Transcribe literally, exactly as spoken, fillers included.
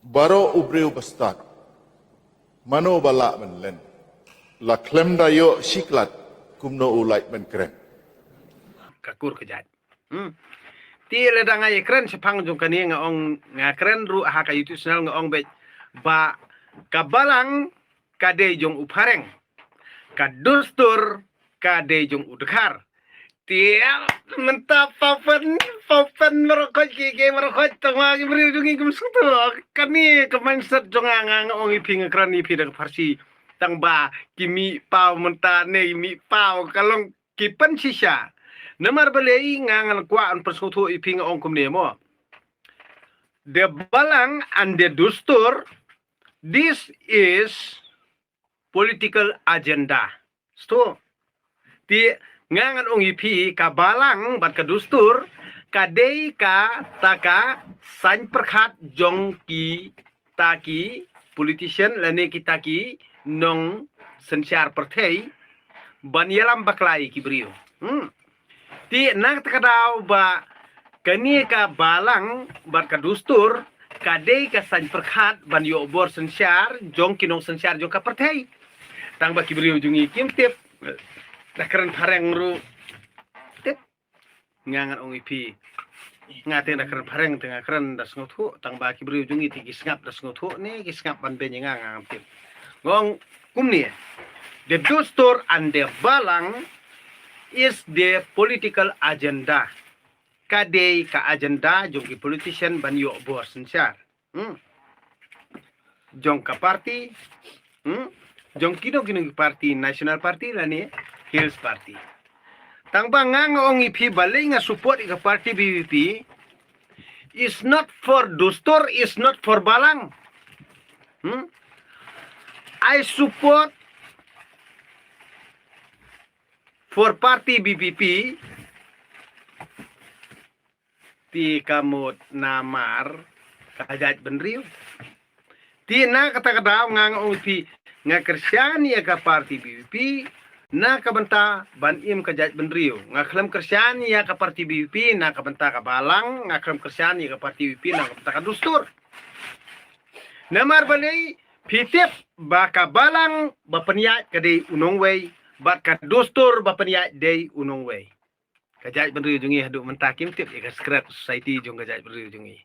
Baroh u briew ba stad, mano ba lah ban len? La khlem da ïoh shi klat, kumno u lah ban kren? Ka kur ka jait. Hmm. Te lada nga ïa kren shaphang jong kane nga ong, nga kren ruh ha ka YouTube channel nga ong beit ba ka balang ka dei jong u phareng, ka dustur ka dei jong u dkhar. Te mynta papen, papen marokoj ki, ki marokoj tang ma ki briew jong ngi kum sngewthuh. Kane ka mindset jong nga, nga, nga ong ïa phi, nga kren ïa phi da ka Pharsi. Tang ba ki mih paw mynta ne mih paw ka long ki pynshisha. Namar balei nga ngan kwah yn pynsngewthuh ïa phi, nga ong kumne mo. De balang and de dustur, this is political agenda. Sngewthuh? Te nga ngan ong ïa phi, ka balang bad ka dustur ka dei kata ka saiñ pyrkhat jong kita ki politician lane kita ki nongsynshar pyrthei ban ïalam bakla ïa ki briew. Hmm. Te na kata ka daw ba kane ka balang bad ka dustur ka dei ka saiñ pyrkhat ban ïoh bor synshar jong ki nongsynshar jong ka pyrthei. Tang ba ki briew jong ngi kim tip. Da kren phareng ruh tip. Nga ngan ong ïa phi, nga te da kren phareng te nga kren da sngewthuh, tang ba ki briew jong ngi te ki sngap da sngewthuh ne ki sngap ban beiñ ïa nga, nga ngam tip. Nga ong kumne, the dustur and the balang is the political agenda. Ka dei ka agenda jong ki politician ban ïoh bor synshar. Hmm. Jong ka party, hmm, jong kino kino ki party, National Party lane Hills Party. Tang ba nga, nga ong ïa phi balei nga support ïa ka party B B P is not for dustur, is not for balang. Hmm? I support for party B B P. Te ka mut namar ka jaitbynriew. Te na kata ka daw nga, nga ong ïa phi, nga kyrshan ïa ka party B B P na ka bynta ban im ka jaitbynriew. Nga khlem kyrshan ïa ka party B B P na ka bynta ka balang, nga khlem kyrshan ïa ka party B B P na ka bynta ka dustur. Namar balei? Phi tip ba ka balang ba pynïaid ka dei u nongwei bad ka dustur ba pynïaid dei u nongwei. Ka jaitbynriew jong ngi haduh mynta kim tip ïa ka secret society jong ka jaitbynriew jong ngi.